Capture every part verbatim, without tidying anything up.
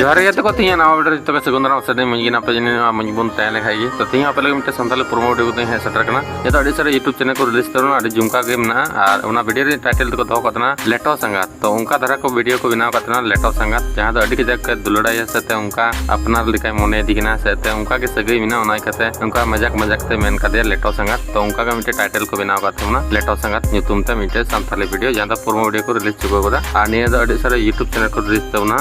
ᱡᱚᱦᱟᱨ ᱜᱮ ᱜᱟᱛᱮ ᱠᱚ, ᱛᱮᱦᱮᱧᱟᱜ ᱱᱟᱣᱟ ᱵᱷᱤᱰᱤᱭᱳ ᱨᱮ ᱡᱚᱛᱚ ᱜᱮ ᱥᱟᱹᱜᱩᱱ ᱫᱟᱨᱟᱢ᱾ ᱟᱥᱟ ᱫᱟᱹᱧ ᱢᱚᱡᱽ ᱜᱮ ᱢᱮᱱᱟᱜ ᱯᱮᱭᱟ, ᱡᱟᱹᱱᱤᱡ ᱱᱚᱣᱟ ᱢᱚᱡᱽ ᱵᱚᱱ ᱛᱟᱦᱮᱸ ᱞᱮᱠᱷᱟᱡ ᱜᱮ᱾ ᱛᱚ ᱛᱮᱦᱮᱧ ᱟᱯᱮ ᱞᱟᱹᱜᱤᱫ ᱢᱤᱫᱴᱮᱱ ᱥᱟᱱᱛᱟᱲᱤ ᱯᱨᱳᱢᱳ ᱵᱷᱤᱰᱤᱭᱳ ᱠᱟᱛᱮ ᱦᱮᱡ ᱥᱮᱴᱮᱨ ᱠᱟᱱᱟ᱾ ᱡᱮᱦᱮᱛᱩ ᱟᱹᱰᱤ ᱥᱟᱨᱟ YouTube ᱪᱮᱱᱮᱞ ᱠᱚ ᱨᱤᱞᱤᱡᱽ ᱛᱟᱵᱚᱱᱟ, ᱟᱹᱰᱤ ᱡᱷᱩᱢᱠᱟ ᱜᱮ ᱢᱮᱱᱟᱜᱼᱟ᱾ ᱟᱨ ᱚᱱᱟ ᱵᱷᱤᱰᱤᱭᱳ ᱨᱮ ᱴᱟᱭᱴᱮᱞ ᱫᱚᱠᱚ ᱫᱚᱦᱚ ᱠᱟᱜ ᱛᱟᱦᱮᱱᱟ ᱞᱮᱴᱚ ᱥᱟᱸᱜᱟᱛ᱾ ᱛᱚ ᱚᱱᱠᱟ ᱫᱷᱟᱨᱟ ᱠᱚ ᱵᱷᱤᱰᱤᱭᱳ ᱠᱚ ᱵᱮᱱᱟᱣ ᱠᱟᱜ ᱛᱟᱦᱮᱱᱟ ᱞᱮᱴᱚ ᱥᱟᱸᱜᱟᱛ, ᱡᱟᱦᱟᱸ ᱫᱚ ᱟᱹᱰᱤ ᱠᱟᱡᱟᱠ ᱠᱚ ᱫᱩᱞᱟᱹᱲᱟᱭᱟ ᱥᱮ ᱛᱮ ᱚᱱᱠᱟ ᱟᱯᱱᱟᱨ ᱞᱮᱠᱟᱭ ᱢᱚᱱᱮᱭᱮᱫᱤ ᱠᱟᱱᱟ ᱥᱮ ᱛᱮ ᱚᱱᱠᱟ ᱜᱮ ᱥᱟᱹᱜᱟᱹᱭ ᱢᱮᱱᱟᱜᱼᱟ᱾ ᱚᱱᱟ ᱤᱠᱟᱹᱛᱮ ᱚᱱᱠᱟ ᱢᱟᱡᱟᱠ ᱢᱟᱡᱟᱠ ᱛᱮ ᱢᱮᱱ ᱠᱟᱫᱮᱭᱟ ᱞᱮᱴᱚ ᱥᱟᱸᱜᱟᱛ᱾ ᱛᱚ ᱚᱱᱠᱟ ᱜᱮ ᱢᱤᱫᱴᱮᱱ ᱴᱟᱭᱴᱮᱞ ᱠᱚ ᱵᱮᱱᱟᱣ ᱠᱟᱜ ᱛᱟᱵᱚᱱᱟ ᱞᱮᱴᱚ ᱥᱟᱸᱜᱟᱛ ᱧᱩᱛᱩᱢ ᱛᱮ ᱢᱤᱫᱴᱮᱱ ᱥᱟᱱᱛᱟᱲᱤ ᱵᱷᱤᱰᱤᱭᱳ, ᱡᱟᱦᱟᱸ ᱫᱚ ᱯᱨᱳᱢᱳ ᱵᱷᱤᱰᱤᱭᱳ ᱠᱚ ᱨᱤᱞᱤᱡᱽ ᱪᱩᱠᱟᱹᱣ ᱠᱟᱫᱟ᱾ ᱟᱨ ᱱᱤᱭᱟᱹ ᱫᱚ ᱟᱹᱰᱤ ᱥᱟᱨᱟ YouTube ᱪᱮᱱᱮᱞ ᱠᱚ ᱨᱤᱞᱤᱡᱽ ᱛᱟᱵᱚᱱᱟ᱾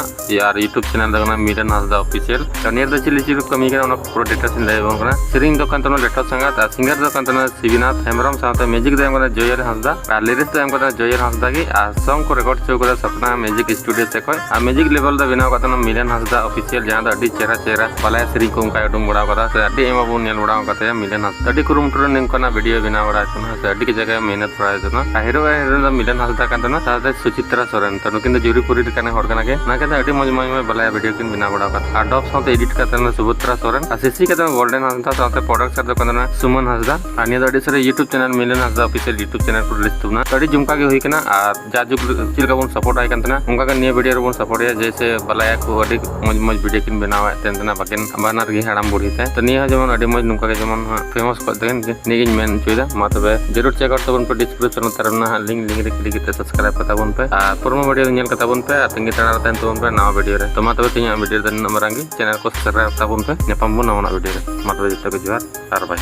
ᱟᱨ YouTube ᱪᱮᱱᱮᱞ ᱫᱚ ᱠᱟᱱᱟ ᱢᱤᱞᱚᱱ ᱦᱟᱸᱥᱫᱟ ᱚᱯᱷᱤᱥᱤᱭᱟᱞ᱾ ᱛᱚ ᱱᱤᱭᱟᱹ ᱫᱚ ᱪᱤᱞᱤ ᱪᱤᱞᱤ ᱠᱚ ᱠᱟᱹᱢᱤ ᱠᱟᱱᱟ, ᱚᱱᱟ ᱯᱩᱨᱟᱹ ᱰᱤᱴᱮᱞᱥ ᱤᱧ ᱞᱟᱹᱭ ᱟᱵᱚᱱ ᱠᱟᱱᱟ᱾ ᱥᱮᱨᱮᱧ ᱫᱚ ᱠᱟᱱ ᱛᱟᱵᱚᱱᱟ ᱞᱮᱴᱚ ᱥᱟᱸᱜᱟᱛ, ᱟᱨ ᱥᱤᱝᱜᱟᱨ ᱫᱚ ᱠᱟᱱ ᱛᱟᱵᱚᱱᱟ ᱥᱤᱵᱤᱱᱟᱛᱷ ᱦᱮᱢᱵᱨᱚᱢ, ᱥᱟᱶᱛᱮ ᱢᱤᱭᱩᱡᱤᱠ ᱫᱚ ᱮᱢ ᱠᱟᱫᱟ ᱡᱚᱭᱮᱞ ᱦᱟᱸᱥᱫᱟ, ᱟᱨ ᱞᱤᱨᱤᱠᱥ ᱫᱚ ᱮᱢ ᱠᱟᱫᱟ ᱡᱚᱭᱮᱞ ᱦᱟᱸᱥᱫᱟ ᱜᱮ, ᱟᱨ ᱥᱚᱝ ᱠᱚ ᱨᱮᱠᱚᱨᱰ ᱦᱚᱪᱚ ᱠᱟᱫᱟ ᱥᱚᱯᱱᱟ ᱢᱤᱭᱩᱡᱤᱠ ᱥᱴᱩᱰᱤᱭᱳ ᱥᱮᱫ ᱠᱷᱚᱱ᱾ ᱟᱨ ᱢᱤᱭᱩᱡᱤᱠ ᱞᱮᱵᱮᱞ ᱫᱚ ᱵᱮᱱᱟᱣ ᱠᱟᱫ ᱛᱟᱵᱚᱱᱟ ᱢᱤᱞᱚᱱ ᱦᱟᱸᱥᱫᱟ ᱚᱯᱷᱤᱥᱤᱭᱟᱞ, ᱡᱟᱦᱟᱸ ᱫᱚ ᱟᱹᱰᱤ ᱪᱮᱦᱨᱟ ᱪᱮᱦᱨᱟ ᱵᱟᱞᱟᱭᱟ ᱥᱮᱨᱮᱧ ᱠᱚ ᱚᱱᱠᱟᱭ ᱩᱰᱩᱝ ᱵᱟᱲᱟᱣ ᱠᱟᱫᱟ, ᱥᱮ ᱟᱹᱰᱤ ᱟᱭᱢᱟ ᱵᱚᱱ ᱧᱮᱞ ᱵᱟᱲᱟᱣ ᱠᱟᱫ ᱛᱟᱭᱟ ᱢᱤᱞᱚᱱ ᱦᱟᱸᱥᱫᱟ᱾ ᱟᱹᱰᱤ ᱠᱩᱨᱩᱢᱩᱴᱩ ᱨᱮ ᱱᱚᱝᱠᱟᱱᱟᱜ ᱵᱷᱤᱰᱤᱭᱳ ᱵᱮᱱᱟᱣ ᱵᱟᱲᱟ ᱦᱚᱪᱚ ᱠᱟᱱᱟ, ᱥᱮ ᱟᱹᱰᱤ ᱡᱟᱭᱜᱟ ᱢᱮᱦᱱᱚᱛ ᱵᱟᱲᱟ ᱦᱚᱪᱚ ᱠᱟᱱᱟ᱾ ᱟᱨ ᱦᱤᱨᱳ ᱟᱨ ᱦᱤᱨᱳᱭᱤᱱ ᱫᱚ ᱢᱤᱞᱚᱱ ᱦᱟᱸᱥᱫᱟ ᱠᱟᱱ ᱛᱟᱵᱚᱱᱟ, ᱥᱟᱶᱛᱮ ᱥᱩᱪᱤᱛᱨᱟ ᱥᱚᱨᱮᱱ᱾ ᱛᱚ ᱱᱩᱠᱤᱱ ᱫᱚ ᱡᱩᱨᱤ ᱯᱩᱨᱤ ᱞᱮᱠᱟᱱ ᱦᱚᱲ ᱠᱟᱱᱟ ᱠᱤᱱ᱾ ᱚᱱᱟ ᱠᱟᱛᱮ ᱟᱹᱰᱤ ᱢᱚᱡᱽ ᱢᱚᱡᱽ ᱢᱚᱡᱽ ᱵᱟᱞᱟᱭᱟ ᱵᱷᱤᱰᱤᱭᱳ ᱠᱤᱱ ᱵᱮᱱᱟᱣ ᱵᱟᱲᱟ ᱟᱠᱟᱫ᱾ ᱟᱨ ᱰᱚᱵ ᱥᱟᱶᱛᱮ ᱮᱰᱤᱴ ᱠᱟᱛᱮ ᱫᱚ ᱥᱩᱵᱷᱚᱫᱨᱟ ᱥᱚᱨᱮᱱ, ᱟᱨ ᱥᱤᱥᱤ ᱠᱟᱛᱮ ᱫᱚ ᱜᱳᱞᱰᱮᱱ ᱦᱟᱸᱥᱫᱟ, ᱥᱟᱶᱛᱮ ᱯᱨᱚᱰᱟᱠᱥᱚᱱ ᱫᱚ ᱠᱟᱱᱟ ᱥᱩᱢᱚᱱ ᱦᱟᱸᱥᱫᱟ᱾ ᱟᱨ ᱱᱤᱭᱟᱹ ᱫᱚ ᱟᱹᱰᱤ ᱥᱟᱨᱟ YouTube ᱪᱮᱱᱮᱞ ᱢᱤᱞᱚᱱ ᱦᱟᱸᱥᱫᱟ ᱚᱯᱷᱤᱥᱤᱭᱟᱞ YouTube ᱪᱮᱱᱮᱞ ᱠᱚ ᱨᱤᱞᱤᱡᱽ ᱛᱟᱵᱚᱱᱟ᱾ ᱛᱚ ᱟᱹᱰᱤ ᱡᱷᱩᱢᱠᱟ ᱜᱮ ᱦᱩᱭ ᱠᱟᱱᱟ᱾ ᱟᱨ ᱡᱟ ᱡᱩᱜᱽ ᱪᱮᱫ ᱞᱮᱠᱟ ᱵᱚᱱ ᱥᱟᱯᱳᱨᱴ ᱟᱭ ᱠᱟᱱ ᱛᱟᱦᱮᱱᱟ, ᱚᱱᱠᱟ ᱜᱮ ᱱᱤᱭᱟᱹ ᱵᱷᱤᱰᱤᱭᱳ ᱨᱮᱵᱚᱱ ᱥᱟᱯᱳᱨᱴ ᱮᱭᱟ᱾ ᱡᱮᱭᱥᱮ ᱵᱟᱞᱟᱭᱟ ᱠᱚ ᱟᱹᱰᱤ ᱢᱚᱡᱽ ᱢᱚᱡᱽ ᱵᱷᱤᱰᱤᱭᱳ ᱠᱤᱱ ᱵᱮᱱᱟᱣᱮᱫ ᱛᱟᱦᱮᱱᱟ ᱵᱟᱠᱤᱱ ᱵᱟᱱᱟᱨ ᱜᱮ ᱦᱟᱲᱟᱢ ᱵᱩᱲᱦᱤ ᱛᱮ᱾ ᱛᱚ ᱱᱤᱭᱟᱹ ᱦᱚᱸ ᱡᱮᱢᱚᱱ ᱟᱹᱰᱤ ᱢᱚᱡᱽ ᱱᱚᱝᱠᱟ ᱜᱮ ᱡᱮᱢᱚᱱ ᱦᱟᱸᱜ ᱯᱷᱮᱢᱟᱥ ᱠᱚᱜ ᱛᱟᱹᱠᱤᱱ, ᱱᱤᱭᱟᱹ ᱜᱤᱧ ᱢᱮᱱ ᱦᱚᱪᱚᱭᱮᱫᱟ᱾ ᱢᱟ ᱛᱚᱵᱮ ᱡᱟᱹᱨᱩᱲ ᱪᱮᱠ ᱟᱣᱩᱴ ᱛᱟᱵᱚᱱ ᱯᱮ, ᱰᱤᱥᱠᱨᱤᱯᱥᱚᱱ ᱞᱟᱛᱟᱨ ᱨᱮ ᱢᱮᱱᱟᱜᱼᱟ ᱦᱟᱸᱜ ᱞᱤᱝᱠ, ᱞᱤᱝᱠ ᱨᱮ ᱠᱞᱤᱠ ᱠᱟᱛᱮ ᱥᱟᱵᱥᱠᱨᱟᱭᱤᱵ ᱠᱟᱛᱟ ᱵᱚᱱ ᱯᱮ᱾ ᱟᱨ ᱯᱨᱳᱢᱳ ᱵᱷᱤᱰᱤᱭᱳ ᱧᱮᱞ ᱠᱟᱛᱟ ᱵᱚᱱ ᱯᱮ, ᱟᱨ ᱛᱟᱺᱜᱤ ᱛᱟᱲᱟᱜ ᱨᱮ ᱛᱟᱦᱮᱱ ᱛᱟᱵᱚᱱ ᱯᱮ ᱱᱟᱣᱟ ᱵᱷᱤᱰᱤᱭᱳ ᱨᱮ᱾ ᱛᱚ ᱢᱟ ᱛᱚᱵᱮ ᱛᱮᱦᱮᱧᱟᱜ ᱵᱷᱤᱰᱤᱭᱳ ᱫᱚ ᱱᱤᱱᱟᱹᱜ ᱢᱟᱨᱟᱝ ᱜᱮ᱾ ᱪᱮᱱᱮᱞ ᱠᱚ ᱥᱟᱵᱥᱠᱨᱟᱭᱤᱵ ᱛᱟᱵᱚᱱ ᱯᱮ᱾ ᱧᱟᱯᱟᱢ ᱵᱚᱱ ᱱᱟᱣᱟᱱᱟᱜ ᱵᱷᱤᱰᱤᱭᱳ ᱨᱮ᱾ ᱢᱟ ᱛᱚᱵᱮ ᱡᱚᱛᱚ ᱜᱮ ᱡᱚᱦᱟᱨ ᱟᱨ ᱵᱟᱭ᱾